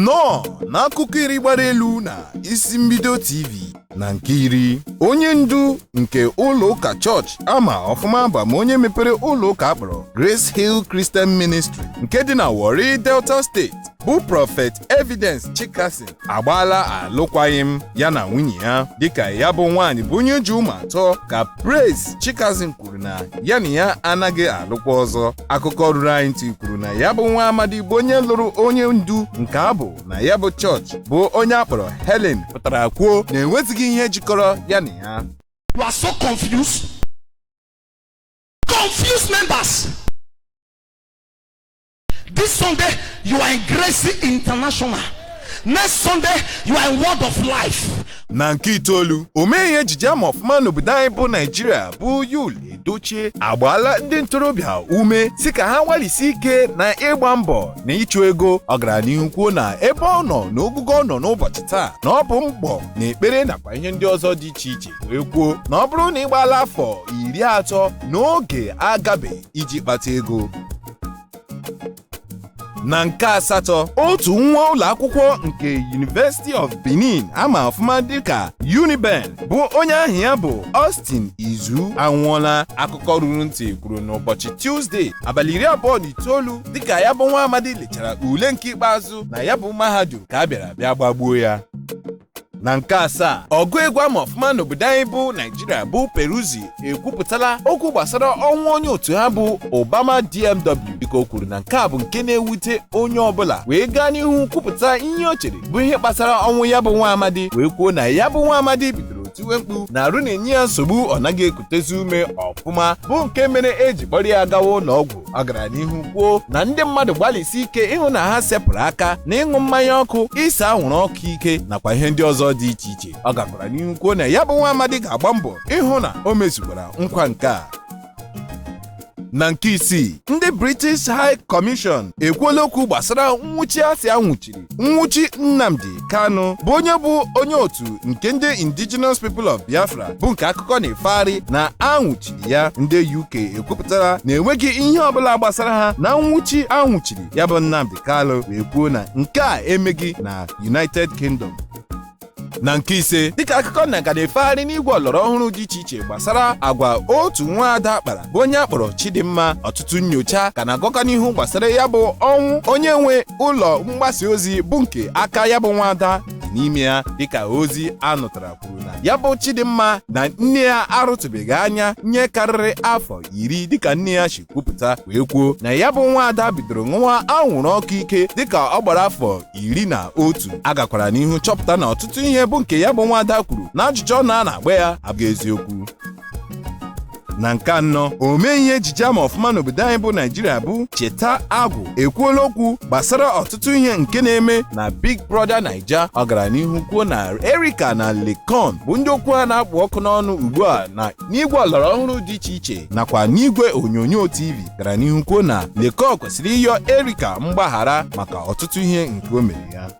Nnọọ n'akụkọ 10 gbara elu na Isi Mbido TV. Na nke 10, onye ndu nke ụlọ ụka chọọchị ama ọfụma bụ ma onye mepere ụlọ ụka akpọrọ Grace Hill Christian Ministry nke dị na Warri, Delta Steeti, bụ Prophet Evidence Chikason, agbaala alụkwaghịm ya na nwunye ya, dịka ya bụ nwaanyị bụ onye ji ụmụ 3 ka Praise Chikason kwuru na ya na ya anaghị alụkwa ọzọ. Akụkọ ruru anyị ntị kwuru na ya bụ nwa amadi bụ onye lụrụ onye ndu nke abụ na ya bụ chọọchị bụ onye akpọrọ Helen pụtara kwuo na enwezighị ihe jikọrọ ya na ya. You are so confused. Confused members. This Sunday, you are in Grace International. Next Sunday, you are in Word of Life. Na nke 9, omee ihe ejije ama ọfụma n'obodo anyị bụ Naijiria bụ Yul Edochie agbaala ndị ntorobịa ume si ka ha gbalịsi ike na ịgba mbọ na ịchụ ego. Ọ gara n'ihu kwuo na ebe ọ nọ na ogugo ọ nọ n'ụbọchị taa na ọ bụ mbọ na ekpere nakwa ihe ndị ọzọ dị iche iche, wee kwuo na ọ bụrụ na ị gbaala afọ 30 n'oge agabeghị iji kpata ego. Na nke 8, otu nwa ụlọ akwụkwọ nke University of Benin ama ọfụma dịka Uniben bụ onye aha ya bụ Austin Izu anwụọla. Akụkọ ruru ntị kwuru n'ụbọchị Tuesday, abalị 29, dịka ya bụ nwa amadi lechara ule nke ikpeazụ na ya bụ mahadum ka a bịara bịa gbagbuo ya. Na nke 7, ọgụ egwu ama ọfụma n'obodo anyị bụ Naijiria bụ Peruzzi ekwupụtala okwu gbasara ọnwụ onye otu ha bụ Obama DMW, dịka o kwuru na nke a bụ nke na-ewute onye ọbụla, wee gaa n'ihu kwupụta ihe o chere bụ ihe kpatara ọnwụ ya bụ nwa amadi, wee kwuo na ya bụ nwa amadi bidoro tiwe mkpu na arụ na-enye ya nsogbu, ọ naghị ekutezi ume ọfụma, bụ nke mere eji kpọrọ ya gawa ụlọ ọgwụ. Ọ gara n'ihu kwuo na ndị mmadụ gbalịsi ike ịhụ na ha sepụrụ aka na ịṅụ mmanya ọkụ, ise anwụrụ ọkụ ike nakwa ihe ndị ọzọ dị iche iche. Ọ gakwara n'ihu kwuo na ya bụ nwa amadi ga-agba mbọ ịhụ na o mezukwara nkwa nke a. Na nke 6, ndị British High Commission ekwuola okwu gbasara nwụchi asị anwụchiri nwụchi Nnamdi Kanu, bụ onye bụ onye otu nke ndị Indigenous People of Biafra, bụ nke akụkọ na-efegharị na anwụchiri ya. Ndị UK ekwupụtara na enweghị ihe ọbụla gbasara ha na nwụchi anwụchiri ya bụ Nnamdi Kanu, wee kwuo na nke a emeghị na United Kingdom. Na nke 5, dịka akụkọ na ga na-efegharị n'igwe ọlọrọ ọhụrụ dị iche iche gbasara agwa otu nwaada kpara bụ onye akpọrọ Chidimma, ọtụtụ nyocha ka na-agọkọ n'ihu gbasara ya bụ ọnwụ onye nwe ụlọ mgbasa ozi bụ nke aka ya bụ nwaada dị n'ime ya, dịka ozi anụtara kwuru na ya bụ Chidimma na nne ya arụtụbeghị anya nye karịrị afọ 10, dịka nne ya si kwupụta wee kwuo na ya bụ nwaada bidoro ṅụwa anwụrụ ọkụ ike dịka ọ gbara afọ 11. A gakwara n'ihu chọpụta na ọtụtụ ihe bụ nke ya bụ nwaada kwuru na ajụjụ ọnụ a na-agba ya abụghị eziokwu. Na nke 4, omee ihe ejije ama ọfụma n'obodo anyị bụ Naijiria bụ Cheta Agwụ ekwuola okwu gbasara ọtụtụ ihe nke na-eme na Big Brother Naija. Ọ gara n'ihu kwuo na Erika na Lekon bụ ndị okwu ha na-akpụ ọkụ n'ọnụ ugbu a na n'igwe ọlọrọ ọhụrụ dị iche iche nakwa n'igwe onyonyo TV. Gara n'ihu kwuo na Lekon kwesịrị ịyọ Erika mgbaghara maka ọtụtụ ihe nke o mere ya.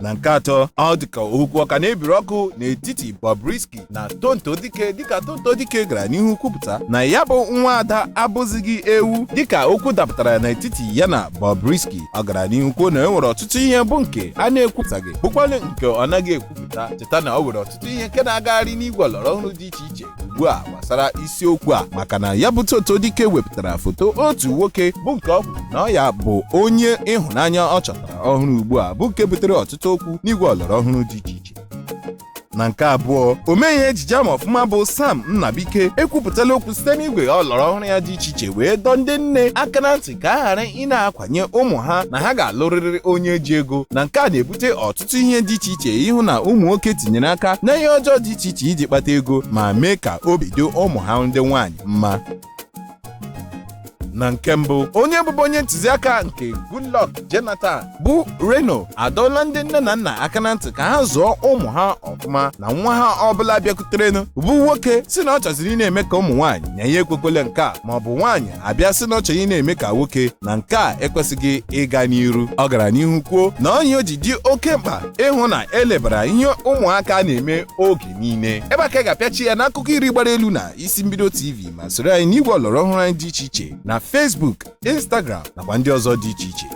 Na nke 3, ọ dịka okwu ọka na-ebiri ọkụ n'etiti Bobrisky na Tonto Dike, dịka Tonto Dike gara n'ihu kwupụta na ya bụ nwa ada abụzighị ewu, dịka okwu dapụtara n'etiti ya na Bobrisky. Ọ gara n'ihu kwuo na e nwere ọtụtụ ihe bụ nke a na-ekwupụtaghị, bụkwanụ nke ọ naghị ekwupụta. Cheta na o nwere ọtụtụ ihe nke na-agagharị n'igwe ọlọrọ ọhụrụ dị iche iche ugbu a gbasara isiokwu a, maka na ya bụ Tonto Dike wepụtara foto otu nwoke bụ nke ọ kwuru na ọ ya bụ onye ịhụnanya ọ chọtara ọhụrụ ugbu a, bụ nke butere ọtụtụ okwu n'igwe ọlọrọ ọhụrụ dị iche iche. Na nke 2, omee ihe ejije ama ọfụma bụ Sam Nnabike ekwupụtala okwu site n'igwe ọlọrọ ọhụrụ ya dị iche iche, wee dọọ ndị nne aka na ntị ka a ghara ị na-akwanye ụmụ ha na ha ga-alụrịrị onye ji ego, na nke a na-ebute ọtụtụ ihe dị iche iche, ịhụ na ụmụ nwoke tinyere aka na ihe ọjọọ dị iche iche iji kpata ego ma mee ka obi dị ụmụ ha ndị nwaanyị mma. Na nke 1, onye bụbu onye ntụziaka nke Goodluck Jonathan bụ Reno adọọla ndị nne na nna aka na ntị ka ha zụọ ụmụ ha ọfụma, na nwa ha ọbụla bịakwuterenụ bụ nwoke si na ọ chọziri ị na-eme ka ụmụ nwaanyị na ya ekwekwele nke a, ma ọ bụ nwaanyị abịa sị na ọ chọrọ ị na-eme ka nwoke, na nke a ekwesịghị ịga n'iru. Ọ gara n'ihu kwuo na onye o ji dị oke mkpa ịhụ na elebara ihe ụmụaka na-eme oge niile. Ebe aka ga-apịachi ya n'akụkọ 10 gbara elu na Isi Mbido TV, ma soro anyị n'igwe ọlọrọ ọhụrụ anyị dị iche iche na Facebook, Instagram nakwa ndị ọzọ dị iche iche.